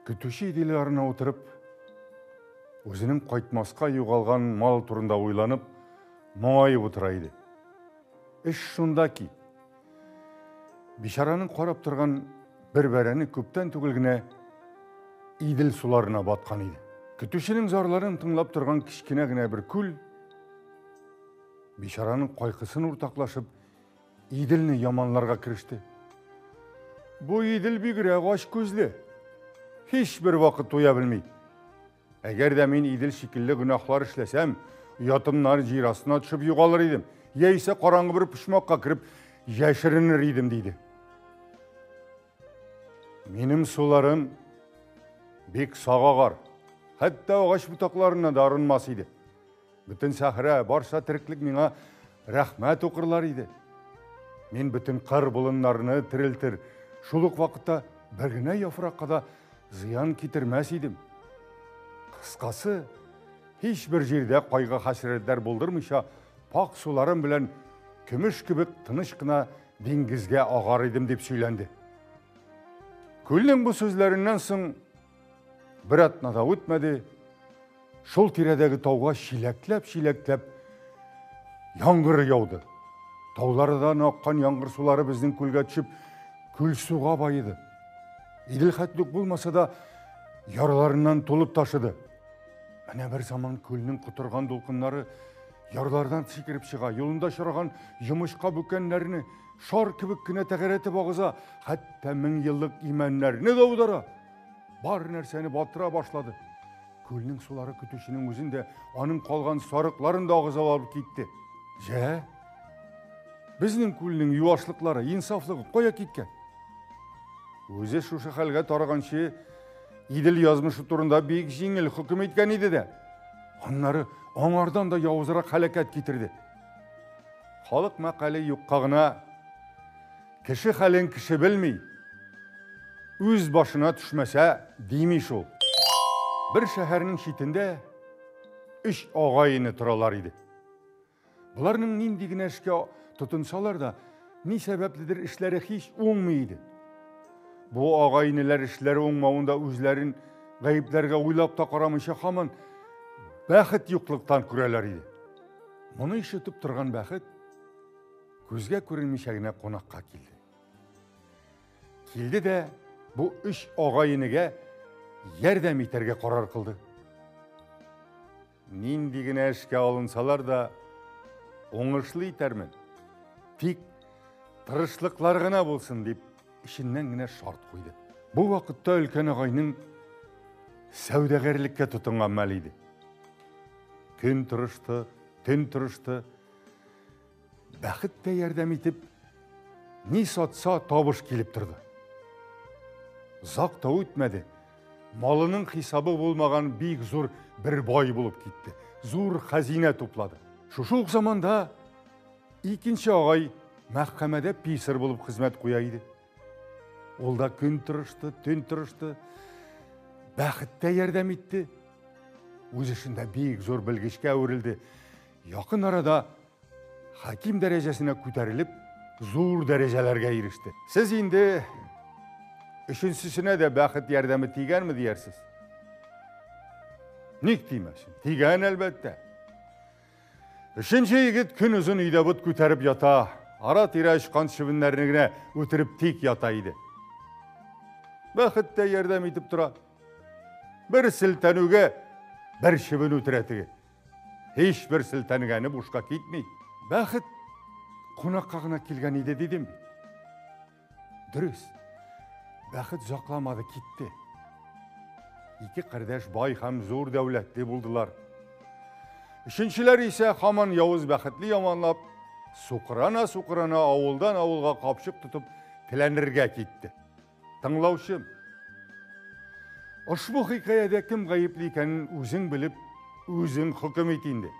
Көтүче Идел ярына утырып, үзенең кайтмаска югалган мал турында уйланып, моңаеп утыра иде. Эш шунда ки, бичараның карап торган бер бәрәне күптән түгел генә Идел суларына баткан иде. Көтүченең зарларын тыңлап торган кечкенә генә бер күл, бичараның кайгысын уртаклашып, Иделне яманларга кереште. Бу Идел бигрәк ач күзле. Һич бер вакыт туя белми. Әгәр дә мин Идел шикелле гөнаһлар эшләсәм, оятымнан җир астына төшеп югалыр идем, яисә караңгы бер почмакка кереп яшеренер идем, диде. Минем суларым бик сак агар, хәтта агач ботакларына да арынмас иде. Бөтен сәхрә, барча тереклек миңа рәхмәт укырлар иде. Мин бөтен кыр болыннарны терелтер, шул ук вакытта бер генә яфракка да зыян китермәс идем. Кыскасы, һичбер җирдә кайгы-хәсрәтләр булдырмыйча, пакь суларым белән көмеш кебек тыныч кына диңгезгә агар идем, дип сөйләнде. Күлнең бу сүзләреннән соң бер атна да үтмәде, шул тирәдәге тауга чиләкләп-чиләкләп яңгыр яуды. Таулардан аккан яңгыр сулары безнең күлгә төшеп, күл суга баеды. Идел хәтле үк булмаса да, ярларыннан тулып ташыды. Менә бер заман күлнең котырган дулкыннары ярлардан сикереп чыга, юлында очраган йомычка бүкәннәрне шар кебек кенә тәгәрәтеп агыза, хәтта мең еллык имәннәрне дә аудара. Бар нәрсәне батыра башлады. Күлнең сулары көтүченең үзен дә, аның калган сарыкларын да агызып алып китте. Җә, безнең күлнең юашлыклары, инсафлыгы кая киткән? Үзе шушы хәлгә тарыганчы Идел язмышы турында бик җиңел хөкем иткән иде дә. Аннары аңардан да явызрак һәлакәт китерде. Халык мәкале юкка гына кеше хәлен кеше белми, үз башына төшмәсә дими шул. Бер шәһәрнең читендә өч агай-эне торалар иде. Боларның нинди генә эшкә тотынсалар да, ни сәбәпледер эшләре һич уңмый иде. Бу агай-энеләр эшләре уңмавында үзләрен гаепләргә уйлап та карамыйча һаман бәхет юклыктан күрәләр иде. Моны ишетеп торган бәхет күзгә күренмичә генә кунакка килде. Килде дә бу өч агай-энегә ярдәм итәргә карар кылды. Нинди генә эшкә алынсалар да, уңышлы итәрмен. Тик тырышлыклар гына булсын дип, эченнән генә шарт куйды. Бу вакытта өлкән агайның сәүдәгәрлеккә тотынган мәл иде. Көн тырышты, төн тырышты. Бәхет тә ярдәм итеп, ни сатса табыш килеп торды. Озак та үтмәде, малының хисабы булмаган бик зур бер бай булып китте. Зур хәзинә туплады. Шушы ук заманда икенче агай мәхкәмәдә писарь булып хезмәт куя иде. Ул да көн тырышты, төн тырышты. Бәхет тә ярдәм итте. Үз эшендә бик зур белгечкә әверелде. Якын арада хаким дәрәҗәсенә күтәрелеп, зур дәрәҗәләргә иреште. Сез инде өченчесенә дә бәхет ярдәме тигәнме диярсез? Ник тимәсен? Тигән, әлбәттә. Өченче егет көн озын өйдә бот күтәреп ята, ара-тирә очкан чебеннәрне генә үтереп тик ята иде. Бәхет тә ярдәм итеп тора. Бер селтәнүгә бер чебен үтерә теге. Һичбер селтәнгәне бушка китми. Бәхет кунакка гына килгән иде дидем бит. Дөрес. Бәхет озакламады, китте. Ике кардәш бай һәм зур дәүләтле булдылар. Өченчеләр исә һаман явыз бәхетле яманлап, сукырана-сукырана авылдан авылга капчык тотып теләнергә китте. Тыңлаучым, ошбу хикәядә кем гаепле икәнен үзең белеп, үзең хөкем ит инде.